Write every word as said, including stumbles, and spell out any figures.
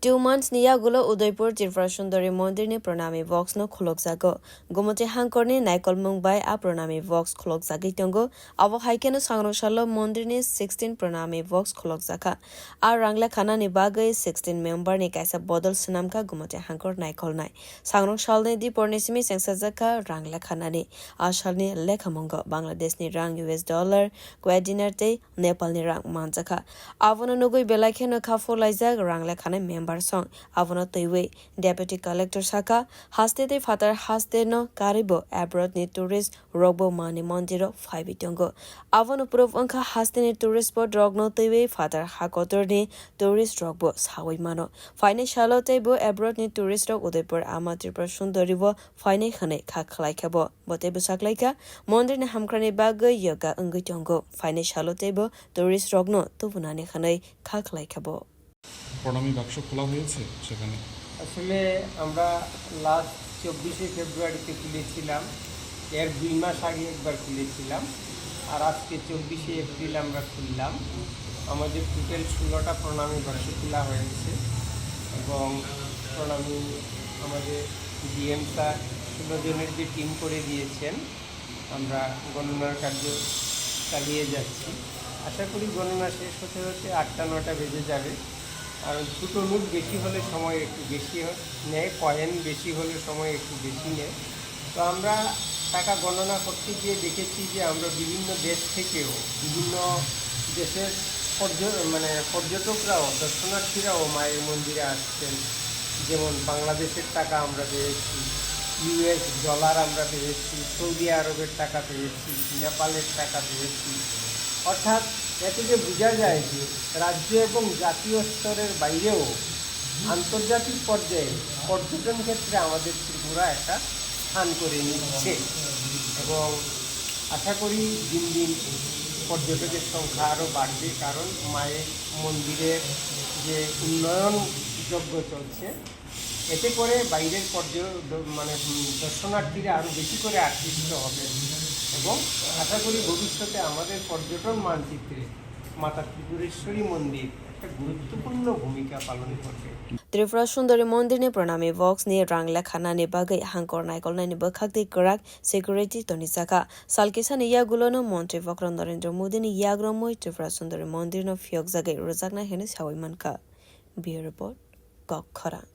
Two months ni yagulo Udaipur Tripura Sundari Mondir ni Pranami Box no khulukjago. Gumoti Hangkor ni naikolmung bai a Pranami Box khulukjagwi tongo. Abo hai kheno sangrong salo mondir ni sixteen Pranami Box khulukjakha. A rang lekhanani bagwi sixteen member ni kaisa bodol swnamkha Gumoti Hangkor naikolnai. Sangrong salni dipor ni simi chengsajakha rang lekhanani. A salni lekhamungo Bangladesh ni rang, U S dollar, Kuwait dinar tei Nepal ni rang manjakha. Abono nugwi belai kheno kha phurlaijak rang lekhanai member song. Abono twiwi Deputy Collector sakha, haste tei phatar haste no karwibo abroad ni tourist rokbo mani mondir o phaiwi tongo. Abono proof wngkha haste ni tourist spot rokno twiwi phatar ha kotor ni tourist rokbo sawi mano. Phainai salo teibo abroad ni tourist rok Udaipur Ama Tripura Sundari o phainai hwnwi kha khlai kha bo. Bo teibo saklaikha, mondir ni hamkrai ni bagwi yoga wngwi tongo. Phainai salo teibo tourist rokno tubunani hwnwi kha khlai kha bo. প্রণামী বাক্স খোলা হয়েছে সেখানে। আসলে আমরা লাস্ট চব্বিশে ফেব্রুয়ারিতে খুলেছিলাম, এর দুই মাস আগে একবার খুলেছিলাম, আর আজকে চব্বিশে এপ্রিল আমরা খুললাম। আমাদের টোটাল ষোলোটা প্রণামী বাক্স খোলা হয়েছে এবং প্রণামী আমাদের ডিএম স্যার ষোলো জনের যে টিম করে দিয়েছেন। আমরা গণনার কার্য চালিয়ে যাচ্ছি। আশা করি গণনা শেষ হতে হতে আটটা নয়টা বেজে যাবে। কারণ ছোটো নোট বেশি হলে সময় একটু বেশি হয়, নেয়, কয়েন বেশি হলে সময় একটু বেশি নেয়। তো আমরা টাকা গণনা করতে গিয়ে দেখেছি যে আমরা বিভিন্ন দেশ থেকেও, বিভিন্ন দেশের পর্য-, মানে পর্যটকরাও, দর্শনার্থীরাও মায়ের মন্দিরে আসছেন। যেমন বাংলাদেশের টাকা আমরা পেয়েছি, ইউএস ডলার আমরা পেয়েছি, সৌদি আরবের টাকা পেয়েছি, নেপালের টাকা পেয়েছি। অর্থাৎ এ থেকে বোঝা যায় যে রাজ্য এবং জাতীয় স্তরের বাইরেও আন্তর্জাতিক পর্যায়ে পর্যটন ক্ষেত্রে আমাদের ত্রিপুরা একটা স্থান করে নিচ্ছে এবং আশা করি দিন দিন পর্যটকের সংখ্যা আরও বাড়বে, কারণ মায়ের মন্দিরের যে উন্নয়ন যজ্ঞ চলছে, এতে করে বাইরের পর্য-, মানে, উম, দর্শনার্থীরা আরও বেশি করে আকৃষ্ট হবেন এবং আশা করি ভবিষ্যতে আমাদের পর্যটন মানচিত্রে মাতা ত্রিপুরেশ্বরী মন্দির একটা গুরুত্বপূর্ণ ভূমিকা পালন করবে। Tripura Sundari Mondir ni Pranami Box ni rang lekhanani bagwi hangkor naikolnai ni bwkhak tei kwrak security tonijakha. Sal kisani yagulono Montri Bokhorok Narendra Modi ni yagromwi Tripura Sundari Mondir no phiyokjagwi rwjaknai hwnwi sawi mankha. Bureau Report, Kok Khorang.